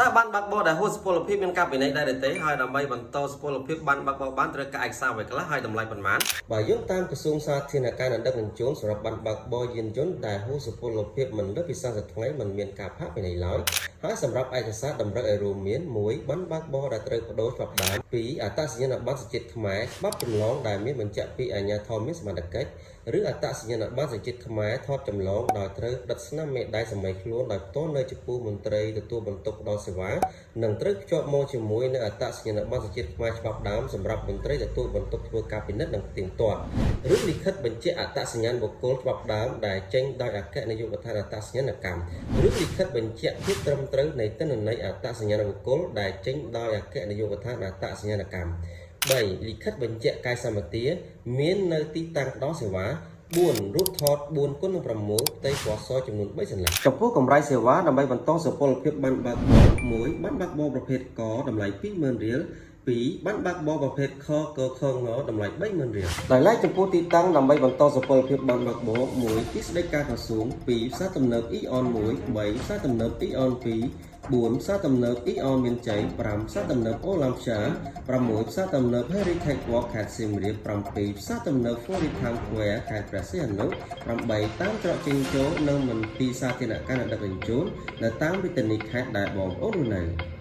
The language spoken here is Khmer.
តើប័ណ្ណបើកបរដែលហួសសុពលភាពមានការពិន័យដែរឬទេហើយដើម្បីបន្តសុពលភាពប័ណ្ណបើកបរបានត្រូវការឯកសារអ្វីខ្លះហើយតម្លៃប៉ុន្មានបើយោងតាមក្រសួងសាធារណការនិងដឹកជញ្ជូនសម្រាប់ប័ណ្ណបើកបរយានយន្តដែលហួសសុពលភាពមិនលើសពី30ថ្ងៃមិនមានការផាកពិន័យឡើយហើយសម្រាប់ឯកសារតម្រូវឲ្យរួមមាន1ប័ណ្ណបើកបរដែលត្រូវប្ដូរច្បាប់ដើម2អត្តសញ្ញាណប័ណ្ណសញ្ជាតិខ្មែរច្បាប់ចម្លងដែលមានបញ្ជាក់ពីអាជ្ញាធរមានសមត្ថកិច្ចឬអត្តសញ្ញាណប័ណ្ណសញ្ជាតិខ្មែរថតចម្លងដោយត្រូវផ្ដិតស្នាមមេដៃសាមីខ្លួនដោយផ្ទាល់នៅចំពោះមន្ត្រីទទួលបន្ទុកផ្ដល់សេវានិងត្រូវភ្ជាប់មកជាមួយនូវអត្តសញ្ញាណប័ណ្ណសញ្ជាតិខ្មែរច្បាប់ដើមសម្រាប់មន្ត្រីទទួលបន្ទុកធ្វើការពិនិត្យនិងផ្ទៀងផ្ទាត់ឬលិខិតបញ្ជាក់អត្តសញ្ញាណបុគ្គលច្បាប់ដើមដែលចេញដោយអគ្គនាយកដ្ឋានអត្តសញ្ញាណកម្មឬលិខិតបញ្ជាក់ភាពត្រឹមត្រូវនៃទិន្នន័យអត្តសញ្ញាណបុគ្គលដែលចេញដោយអគ្គនាយកដ្ឋានអត្តសញ្ញាណកម្ម3លិខិតបញ្ជាក់កាយសម្បទាមាននៅទីតាំងផ្ដល់សេវា4រូបថត4គុណនឹង6ផ្ទៃពណ៌សចំនួន3សន្លឹកចំពោះកម្រៃសេវាដើម្បីបន្តសុពលភាពប័ណ្ណបើកបរ1ប័ណ្ណបើកបរប្រភេទកតម្លៃ20000រៀល2ប័ណ្ណបើកបរប្រភេទខកខងតម្លៃ30000រៀលដោយឡែកចំពោះទីតាំងដើម្បីបន្តសុពលភាពប័ណ្ណបើកបរ1ទីស្តីការក្រសួង2ផ្សារទំនើប Aeon 1 3ផ្សារទំនើប Aeon 2 4ផ្សារទំនើប Aeon មានជ័យ5ផ្សារទំនើបអូឡាំព្យ៉ា6ផ្សារទំនើប Heritage Walk ខេត្តសៀមរាប7ផ្សារទំនើប Florida Square ខេត្តព្រះសីហនុ8តាមច្រកចេញចូលនិងមន្ទីរសាធារណការដឹកជញ្ជូននៅតាមរាជធានីខេត្តដែលបងប្អូនរស់នៅ។